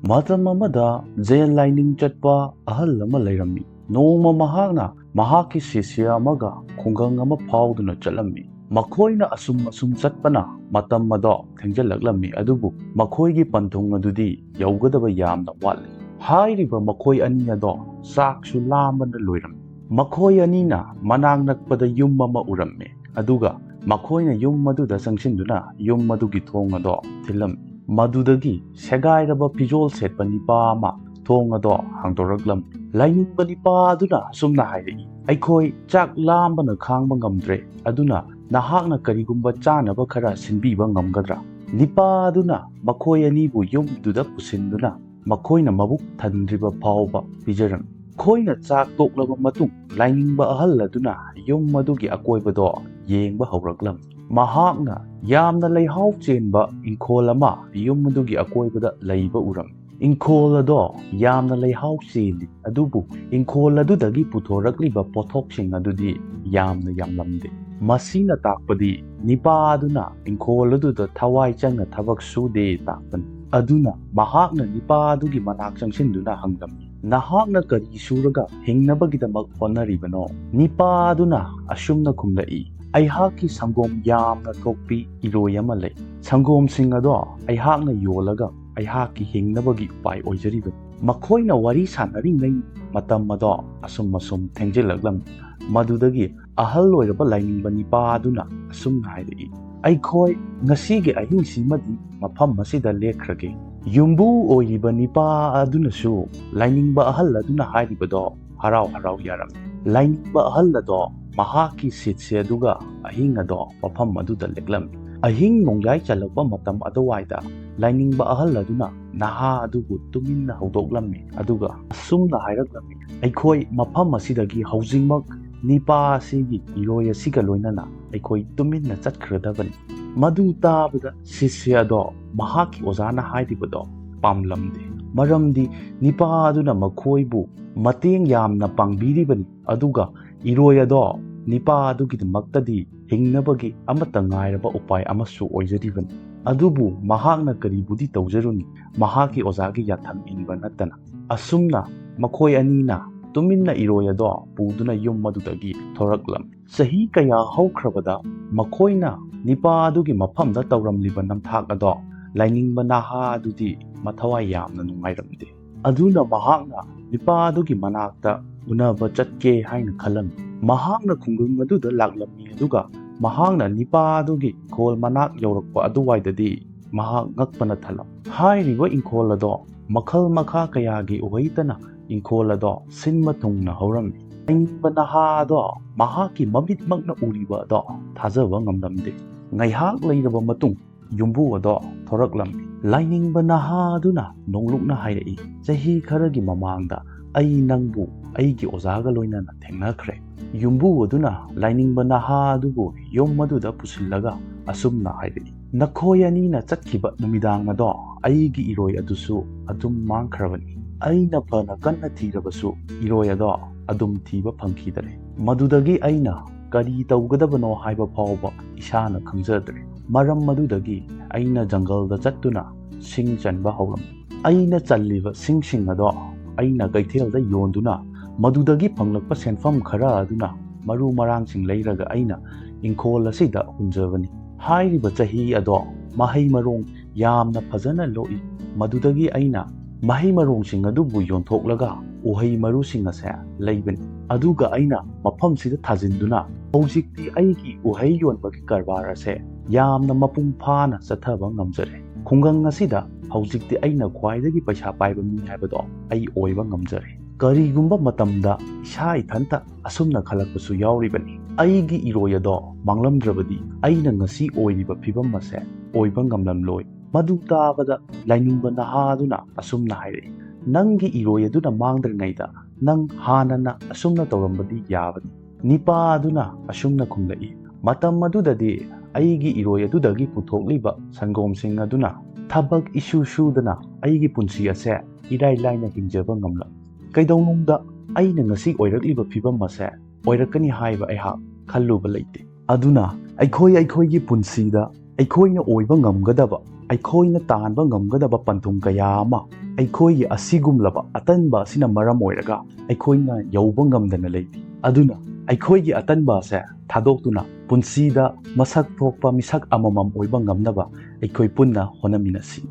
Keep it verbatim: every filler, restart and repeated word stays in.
ꯃꯇꯝ ꯑꯃꯗ ꯖꯦꯟ ꯂꯥꯏꯅꯤꯡ ꯆꯠꯄ ꯑꯍꯜ ꯑꯃ ꯂꯩꯔꯝꯃꯤ꯫ ꯅꯣꯡꯃ ꯃꯍꯥꯛꯅ ꯃꯍꯥꯛꯀꯤ ꯁꯤꯁ꯭ꯌ ꯑꯃꯒ ꯈꯨꯡꯒꯪ ꯑꯃ ꯐꯥꯎꯗꯨꯅ ꯆꯠꯂꯝꯃꯤ꯫ ꯃꯈꯣꯏꯅ ꯑꯁꯨꯝ ꯑꯁꯨꯝ ꯆꯠꯄꯅ ꯃꯇꯝ ꯑꯗꯣ ꯊꯦꯡꯖꯤꯜꯂꯛꯂꯝꯃꯤ, ꯑꯗꯨꯕꯨ ꯃꯈꯣꯏꯒꯤ ꯄꯟꯊꯨꯡ ꯑꯗꯨꯗꯤ ꯌꯧꯒꯗꯕ ꯌꯥꯝꯅ ꯋꯥꯠꯂꯤ꯫ ꯍꯥꯏꯔꯤꯕ ꯃꯈꯣꯏ ꯑꯅꯤ ꯑꯗꯣ ꯆꯥꯛꯁꯨ ꯂꯥꯝꯕꯅ ꯂꯣꯏꯔꯝꯃꯤ꯫ ꯃꯈꯣꯏ ꯑꯅꯤꯅ ꯃꯅꯥꯛ ꯅꯛꯄꯗ ꯌꯨꯝ ꯑꯃ ꯎꯔꯝꯃꯤ, ꯑꯗꯨꯒ ꯃꯈꯣꯏꯅ ꯌꯨꯝ ꯑꯗꯨꯗ ꯆꯪꯁꯤꯟꯗꯨꯅ ꯌꯨꯝ ꯑꯗꯨꯒꯤ ꯊꯣꯡ ꯑꯗꯣ ꯊꯤꯜꯂꯝꯃꯤ꯫ ꯃꯗꯨꯗꯒꯤ ꯁꯦꯒꯥꯏꯔꯕ ꯐꯤꯖꯣꯜ ꯁꯦꯠꯄ ꯅꯤꯄꯥ ꯑꯃ ꯊꯣꯡ ꯑꯗꯣ ꯍꯥꯡꯗꯣꯔꯛꯂꯝꯃꯤ꯫ ꯂꯥꯏꯅꯤꯡꯕ ꯅꯤꯄꯥ ꯑꯗꯨꯅ ꯑꯁꯨꯝꯅ ꯍꯥꯏꯔꯛꯏ, "ꯑꯩꯈꯣꯏ ꯆꯥꯛ ꯂꯥꯝꯕꯅ ꯈꯥꯡꯕ ꯉꯝꯗ꯭ꯔꯦ, ꯑꯗꯨꯅ ꯅꯍꯥꯛꯅ ꯀꯔꯤꯒꯨꯝꯕ ꯆꯥꯅꯕ ꯈꯔ ꯁꯤꯟꯕꯤꯕ ꯉꯝꯒꯗ꯭ꯔꯥ?" ꯅꯤꯄꯥ ꯑꯗꯨꯅ ꯃꯈꯣꯏ ꯑꯅꯤꯕꯨ ꯌꯨꯝꯗꯨꯗ ꯄꯨꯁꯤꯟꯗꯨꯅ ꯃꯈꯣꯏꯅ ꯃꯕꯨꯛ ꯊꯟꯗ꯭ꯔꯤꯕ ꯐꯥꯎꯕ ꯄꯤꯖꯔꯝꯃꯤ꯫ ꯃꯈꯣꯏꯅ ꯆꯥꯛ ꯇꯣꯛꯂꯕ ꯃꯇꯨꯡ, ꯂꯥꯏꯅꯤꯡꯕ ꯑꯍꯜ ꯑꯗꯨꯅ ꯌꯨꯝ ꯑꯗꯨꯒꯤ ꯑꯀꯣꯏꯕꯗꯣ ꯌꯦꯡꯕ ꯍꯧꯔꯛꯂꯝꯃꯤ꯫ ꯃꯍꯥꯛꯅ ꯌꯥꯝꯅ ꯂꯩꯍꯥꯎ ꯆꯦꯟꯕ ꯏꯪꯈꯣꯜ ꯑꯃ ꯌꯨꯝ ꯑꯗꯨꯒꯤ ꯑꯀꯣꯏꯕꯗ ꯂꯩꯕ ꯎꯔꯝꯃꯤ꯫ ꯏꯪꯈꯣꯜ ꯑꯗꯣ ꯌꯥꯝꯅ ꯂꯩꯍꯥꯎ ꯆꯦꯜꯂꯤ, ꯑꯗꯨꯕꯨ ꯏꯪꯈꯣꯜ ꯑꯗꯨꯗꯒꯤ ꯄꯨꯊꯣꯔꯛꯂꯤꯕ ꯄꯣꯠꯊꯣꯛꯁꯤꯡ ꯑꯗꯨꯗꯤ ꯌꯥꯝꯅ ꯌꯥꯝꯂꯝꯗꯦ꯫ ꯃꯁꯤꯅ ꯇꯥꯛꯄꯗꯤ ꯅꯤꯄꯥ ꯑꯗꯨꯅ ꯏꯪꯈꯣꯜ ꯑꯗꯨꯗ ꯊꯋꯥꯏ ꯆꯪꯅ ꯊꯕꯛ ꯁꯨꯗꯦ ꯇꯥꯛꯄꯅꯤ꯫ ꯑꯗꯨꯅ ꯃꯍꯥꯛꯅ ꯅꯤꯄꯥ ꯑꯗꯨꯒꯤ ꯃꯅꯥꯛ ꯆꯪꯁꯤꯟꯗꯨꯅ ꯍꯪꯂꯝꯃꯤ, "ꯅꯍꯥꯛꯅ ꯀꯔꯤ ꯁꯨꯔꯒ ꯍꯤꯡꯅꯕꯒꯤꯗꯃꯛ ꯍꯣꯠꯅꯔꯤꯕꯅꯣ?" ꯅꯤꯄꯥ ꯑꯗꯨꯅ ꯑꯁꯨꯝꯅ ꯈꯨꯝꯂꯛꯏ, "ꯑꯩꯍꯥꯛꯀꯤ ꯁꯪꯒꯣꯝ ꯌꯥꯝꯅ ꯊꯣꯛꯄꯤ ꯏꯔꯣꯏ ꯑꯃ ꯂꯩ꯫ ꯁꯪꯒꯣꯝꯁꯤꯡ ꯑꯗꯣ ꯑꯩꯍꯥꯛꯅ ꯌꯣꯜꯂꯒ ꯑꯩꯍꯥꯛꯀꯤ ꯍꯤꯡꯅꯕꯒꯤ ꯎꯄꯥꯏ ꯑꯣꯏꯖꯔꯤꯕꯅꯤ꯫" ꯃꯈꯣꯏꯅ ꯋꯥꯔꯤ ꯁꯥꯟꯅꯔꯤꯉꯩ ꯃꯇꯝ ꯑꯗꯣ ꯑꯁꯨꯝ ꯑꯁꯨꯝ ꯊꯦꯡꯖꯤꯜꯂꯛꯂꯝꯃꯤ꯫ ꯃꯗꯨꯗꯒꯤ ꯑꯍꯜ ꯑꯣꯏꯔꯕ ꯂꯥꯏꯅꯤꯡꯕ ꯅꯤꯄꯥ ꯑꯗꯨꯅ ꯑꯁꯨꯝꯅ ꯍꯥꯏꯔꯛꯏ, "ꯑꯩꯈꯣꯏ ꯉꯁꯤꯒꯤ ꯑꯍꯤꯡꯁꯤꯃꯗꯤ ꯃꯐꯝ ꯑꯁꯤꯗ ꯂꯦꯛꯈ꯭ꯔꯒꯦ꯫" ꯌꯨꯝꯕꯨ ꯑꯣꯏꯔꯤꯕ ꯅꯤꯄꯥ ꯑꯗꯨꯅꯁꯨ ꯂꯥꯏꯅꯤꯡꯕ ꯑꯍꯜ ꯑꯗꯨꯅ ꯍꯥꯏꯔꯤꯕꯗꯣ ꯍꯔꯥꯎ ꯍꯔꯥꯎ ꯌꯥꯔꯝꯃꯤ꯫ ꯂꯥꯏꯅꯤꯡꯕ ꯑꯍꯜ ꯑꯗꯣ ꯃꯍꯥꯛꯀꯤ ꯁꯤꯁ꯭ꯌ ꯑꯗꯨꯒ ꯑꯍꯤꯡ ꯑꯗꯣ ꯃꯐꯝ ꯑꯗꯨꯗ ꯂꯦꯛꯂꯝꯃꯤ꯫ ꯑꯍꯤꯡ ꯅꯣꯡꯌꯥꯏ ꯆꯜꯂꯛꯄ ꯃꯇꯝ ꯑꯗꯨꯋꯥꯏꯗ ꯂꯥꯏꯅꯤꯡꯕ ꯑꯍꯜ ꯑꯗꯨꯅ ꯅꯍꯥ ꯑꯗꯨꯕꯨ ꯇꯨꯃꯤꯟꯅ ꯍꯧꯗꯣꯛꯂꯝꯃꯤ, ꯑꯗꯨꯒ ꯑꯁꯨꯝꯅ ꯍꯥꯏꯔꯛꯂꯝꯃꯤ, "ꯑꯩꯈꯣꯏ ꯃꯐꯝ ꯑꯁꯤꯗꯒꯤ ꯍꯧꯖꯤꯛꯃꯛ ꯅꯤꯄꯥ ꯑꯁꯤꯒꯤ ꯏꯔꯣꯏ ꯑꯁꯤꯒ ꯂꯣꯏꯅꯅ ꯑꯩꯈꯣꯏ ꯇꯨꯃꯤꯟꯅ ꯆꯠꯈ꯭ꯔꯗꯕꯅꯤ꯫" ꯃꯗꯨ ꯇꯥꯕꯗ ꯁꯤꯁ꯭ꯌ ꯑꯗꯣ ꯃꯍꯥꯛꯀꯤ ꯑꯣꯖꯥꯅ ꯍꯥꯏꯔꯤꯕꯗꯣ ꯄꯥꯝꯂꯝꯗꯦ, ꯃꯔꯝꯗꯤ ꯅꯤꯄꯥ ꯑꯗꯨꯅ ꯃꯈꯣꯏꯕꯨ ꯃꯇꯦꯡ ꯌꯥꯝꯅ ꯄꯥꯡꯕꯤꯔꯤꯕꯅꯤ, ꯑꯗꯨꯒ ꯏꯔꯣꯏ ꯑꯗꯣ ꯅꯤꯄꯥ ꯑꯗꯨꯒꯤꯗꯃꯛꯇꯗꯤ ꯍꯤꯡꯅꯕꯒꯤ ꯑꯃꯠꯇ ꯉꯥꯏꯔꯕ ꯎꯄꯥꯏ ꯑꯃꯁꯨ ꯑꯣꯏꯖꯔꯤꯕꯅꯤ꯫ ꯑꯗꯨꯕꯨ ꯃꯍꯥꯛꯅ ꯀꯔꯤꯕꯨꯗꯤ ꯇꯧꯖꯔꯨꯅꯤ, ꯃꯍꯥꯛꯀꯤ ꯑꯣꯖꯥꯒꯤ ꯌꯥꯊꯪ ꯏꯟꯕ ꯅꯠꯇꯅ꯫ ꯑꯁꯨꯝꯅ ꯃꯈꯣꯏ ꯑꯅꯤꯅ ꯇꯨꯃꯤꯟꯅ ꯏꯔꯣꯏ ꯑꯗꯣ ꯄꯨꯗꯨꯅ ꯌꯨꯝ ꯑꯗꯨꯗꯒꯤ ꯊꯣꯔꯛꯂꯝꯃꯤ꯫ ꯆꯍꯤ ꯀꯌꯥ ꯍꯧꯈ꯭ꯔꯕꯗ ꯃꯈꯣꯏꯅ ꯅꯤꯄꯥ ꯑꯗꯨꯒꯤ ꯃꯐꯝꯗ ꯇꯧꯔꯝꯂꯤꯕ ꯅꯝꯊꯥꯛ ꯑꯗꯣ ꯂꯥꯏꯅꯤꯡꯕ ꯅꯍꯥ ꯑꯗꯨꯗꯤ ꯃꯊꯋꯥꯏ ꯌꯥꯝꯅ ꯅꯨꯡꯉꯥꯏꯔꯝꯗꯦ꯫ ꯑꯗꯨꯅ ꯃꯍꯥꯛꯅ ꯅꯤꯄꯥ ꯑꯗꯨꯒꯤ ꯃꯅꯥꯛꯇ ꯎꯅꯕ ꯆꯠꯀꯦ ꯍꯥꯏꯅ ꯈꯜꯂꯝꯃꯤ꯫ ꯃꯍꯥꯛꯅ ꯈꯨꯡꯒꯪ ꯑꯗꯨꯗ ꯂꯥꯛꯂꯝꯃꯤ, ꯑꯗꯨꯒ ꯃꯍꯥꯛꯅ ꯅꯤꯄꯥ ꯑꯗꯨꯒꯤ ꯏꯪꯈꯣꯜ ꯃꯅꯥꯛ ꯌꯧꯔꯛꯄ ꯑꯗꯨꯋꯥꯏꯗꯗꯤ ꯃꯍꯥꯛ ꯉꯛꯄꯅ ꯊꯜꯂꯝꯃꯤ꯫ ꯍꯥꯏꯔꯤꯕ ꯏꯪꯈꯣꯜ ꯑꯗꯣ ꯃꯈꯜ ꯃꯈꯥ ꯀꯌꯥꯒꯤ ꯎꯍꯩꯇꯅ ꯏꯪꯈꯣꯜ ꯑꯗꯣ ꯁꯤꯟꯕ ꯊꯨꯡꯅ ꯍꯧꯔꯝꯃꯤ꯫ ꯑꯏꯪꯕ ꯅꯍꯥ ꯑꯗꯣ ꯃꯍꯥꯛꯀꯤ ꯃꯃꯤꯠꯃꯛꯅ ꯎꯔꯤꯕ ꯑꯗꯣ ꯊꯥꯖꯕ ꯉꯝꯂꯝꯗꯦ꯫ ꯉꯥꯏꯍꯥꯛ ꯂꯩꯔꯕ ꯃꯇꯨꯡ ꯌꯨꯝꯕꯨ ꯑꯗꯣ ꯊꯣꯔꯛꯂꯝꯃꯤ꯫ ꯂꯥꯏꯅꯤꯡꯕ ꯅꯍꯥ ꯑꯗꯨꯅ ꯅꯣꯡꯂꯨꯛꯅ ꯍꯥꯏꯔꯛꯏ, "ꯆꯍꯤ ꯈꯔꯒꯤ ꯃꯃꯥꯡꯗ ꯑꯩ ꯅꯪꯕꯨ ꯑꯩꯒꯤ ꯑꯣꯖꯥꯒ ꯂꯣꯏꯅꯅ ꯊꯦꯡꯅꯈ꯭ꯔꯦ꯫" ꯌꯨꯝꯕꯨ ꯑꯗꯨꯅ ꯂꯥꯏꯅꯤꯡꯕ ꯅꯍꯥ ꯑꯗꯨꯕꯨ ꯌꯨꯝ ꯑꯗꯨꯗ ꯄꯨꯁꯤꯜꯂꯒ ꯑꯁꯨꯝꯅ ꯍꯥꯏꯔꯛꯏ, "ꯅꯈꯣꯏ ꯑꯅꯤꯅ ꯆꯠꯈꯤꯕ ꯅꯨꯃꯤꯗꯥꯡ ꯑꯗꯣ ꯑꯩꯒꯤ ꯏꯔꯣꯏ ꯑꯗꯨꯁꯨ ꯑꯗꯨꯝ ꯃꯥꯡꯈ꯭ꯔꯕꯅꯤ꯫ ꯑꯩꯅ ꯐꯅ ꯀꯟꯅ ꯊꯤꯔꯕꯁꯨ ꯏꯔꯣꯏ ꯑꯗꯣ ꯑꯗꯨꯝ ꯊꯤꯕ ꯐꯪꯈꯤꯗꯔꯦ꯫ ꯃꯗꯨꯗꯒꯤ ꯑꯩꯅ ꯀꯔꯤ ꯇꯧꯒꯗꯕꯅꯣ ꯍꯥꯏꯕ ꯐꯥꯎꯕ ꯏꯁꯥꯅ ꯈꯪꯖꯗ꯭ꯔꯦ꯫ ꯃꯔꯝ ꯑꯗꯨꯗꯒꯤ ꯑꯩꯅ ꯖꯪꯒꯜꯗ ꯆꯠꯇꯨꯅ ꯁꯤꯡ ꯆꯟꯕ ꯍꯧꯔꯝꯃꯤ꯫ ꯑꯩꯅ ꯆꯜꯂꯤꯕ ꯁꯤꯡꯁꯤꯡ ꯑꯗꯣ ꯑꯩꯅ ꯀꯩꯊꯦꯜꯗ ꯌꯣꯟꯗꯨꯅ ꯃꯗꯨꯗꯒꯤ ꯐꯪꯂꯛꯄ ꯁꯦꯟꯐꯝ ꯈꯔ ꯑꯗꯨꯅ ꯃꯔꯨ ꯃꯔꯥꯡꯁꯤꯡ ꯂꯩꯔꯒ ꯑꯩꯅ ꯏꯪꯈꯣꯜ ꯑꯁꯤꯗ ꯍꯨꯟꯖꯕꯅꯤ꯫" ꯍꯥꯏꯔꯤꯕ ꯆꯍꯤ ꯑꯗꯣ ꯃꯍꯩ ꯃꯔꯣꯡ ꯌꯥꯝꯅ ꯐꯖꯅ ꯂꯣꯛꯏ꯫ ꯃꯗꯨꯗꯒꯤ ꯑꯩꯅ ꯃꯍꯩ ꯃꯔꯣꯡꯁꯤꯡ ꯑꯗꯨꯕꯨ ꯌꯣꯟꯊꯣꯛꯂꯒ ꯎꯍꯩ ꯃꯔꯨꯁꯤꯡ ꯑꯁꯦ ꯂꯩꯕꯅꯤ꯫ ꯑꯗꯨꯒ ꯑꯩꯅ ꯃꯐꯝꯁꯤꯗ ꯊꯥꯖꯤꯟꯗꯨꯅ ꯍꯧꯖꯤꯛꯇꯤ ꯑꯩꯒꯤ ꯎꯍꯩ ꯌꯣꯟꯕꯒꯤ ꯀꯔꯕꯥꯔ ꯑꯁꯦ ꯌꯥꯝꯅ ꯃꯄꯨꯡ ꯐꯥꯅ ꯆꯠꯊꯕ ꯉꯝꯖꯔꯦ꯫ ꯈꯨꯡꯒꯪ ꯑꯁꯤꯗ ꯍꯧꯖꯤꯛꯇꯤ ꯑꯩꯅ ꯈ꯭ꯋꯥꯏꯗꯒꯤ ꯄꯩꯁꯥ ꯄꯥꯏꯕ ꯃꯤ ꯍꯥꯏꯕꯗꯣ ꯑꯩ ꯑꯣꯏꯕ ꯉꯝꯖꯔꯦ꯫ ꯀꯔꯤꯒꯨꯝꯕ ꯃꯇꯝꯗ ꯏꯁꯥ ꯏꯊꯟꯇ ꯑꯁꯨꯝꯅ ꯈꯜꯂꯛꯄꯁꯨ ꯌꯥꯎꯔꯤꯕꯅꯤ, "ꯑꯩꯒꯤ ꯏꯔꯣꯏ ꯑꯗꯣ ꯃꯥꯡꯂꯝꯗ꯭ꯔꯕꯗꯤ ꯑꯩꯅ ꯉꯁꯤ ꯑꯣꯏꯔꯤꯕ ꯐꯤꯕꯝ ꯑꯁꯦ ꯑꯣꯏꯕ ꯉꯝꯂꯝꯂꯣꯏ꯫" ꯃꯗꯨ ꯇꯥꯕꯗ ꯂꯥꯏꯅꯤꯡꯕ ꯅꯍꯥ ꯑꯗꯨꯅ ꯑꯁꯨꯝꯅ ꯍꯥꯏꯔꯛꯏ, "ꯅꯪꯒꯤ ꯏꯔꯣꯏ ꯑꯗꯨꯅ ꯃꯥꯡꯗ꯭ꯔꯤꯉꯩꯗ ꯅꯪ ꯍꯥꯟꯅꯅ ꯑꯁꯨꯝꯅ ꯇꯧꯔꯝꯕꯗꯤ ꯌꯥꯕꯅꯤ꯫" ꯅꯤꯄꯥ ꯑꯗꯨꯅ ꯑꯁꯨꯝꯅ ꯈꯨꯝꯂꯛꯏ, "ꯃꯇꯝ ꯑꯗꯨꯗꯗꯤ ꯑꯩꯒꯤ ꯏꯔꯣꯏ ꯑꯗꯨꯗꯒꯤ ꯄꯨꯊꯣꯛꯂꯤꯕ ꯁꯪꯒꯣꯝꯁꯤꯡ ꯑꯗꯨꯅ ꯊꯕꯛ ꯏꯁꯨ ꯁꯨꯗꯅ ꯑꯩꯒꯤ ꯄꯨꯟꯁꯤ ꯑꯁꯦ ꯏꯔꯥꯏ ꯂꯥꯏꯅ ꯍꯤꯡꯖꯕ ꯉꯝꯂꯝꯃꯤ꯫ ꯀꯩꯗꯧꯅꯨꯡꯗ ꯑꯩꯅ ꯉꯁꯤ ꯑꯣꯏꯔꯛꯂꯤꯕ ꯐꯤꯕꯝ ꯑꯁꯦ ꯑꯣꯏꯔꯛꯀꯅꯤ ꯍꯥꯏꯕ ꯑꯩꯍꯥꯛ ꯈꯜꯂꯨꯕ ꯂꯩꯇꯦ꯫ ꯑꯗꯨꯅ ꯑꯩꯈꯣꯏ ꯑꯩꯈꯣꯏꯒꯤ ꯄꯨꯟꯁꯤꯗ ꯑꯩꯈꯣꯏꯅ ꯑꯣꯏꯕ ꯉꯝꯒꯗꯕ, ꯑꯩꯈꯣꯏꯅ ꯇꯥꯟꯕ ꯉꯝꯒꯗꯕ ꯄꯟꯊꯨꯡ ꯀꯌꯥ ꯑꯃ ꯑꯩꯈꯣꯏꯒꯤ ꯑꯁꯤꯒꯨꯝꯂꯕ ꯑꯇꯟꯕ ꯑꯁꯤꯅ ꯃꯔꯝ ꯑꯣꯏꯔꯒ ꯑꯩꯈꯣꯏꯅ ꯌꯧꯕ ꯉꯝꯗꯅ ꯂꯩꯔꯤ꯫ ꯑꯗꯨꯅ ꯑꯩꯈꯣꯏꯒꯤ ꯑꯇꯟꯕ ꯑꯁꯦ ꯊꯥꯗꯣꯛꯇꯨꯅ ꯄꯨꯟꯁꯤꯗ ꯃꯁꯛ ꯊꯣꯛꯄ ꯃꯤꯁꯛ ꯑꯃꯃꯝ ꯑꯣꯏꯕ ꯉꯝꯅꯕ ꯑꯩꯈꯣꯏ ꯄꯨꯟꯅ ꯍꯣꯠꯅꯃꯤꯟꯅꯁꯤ꯫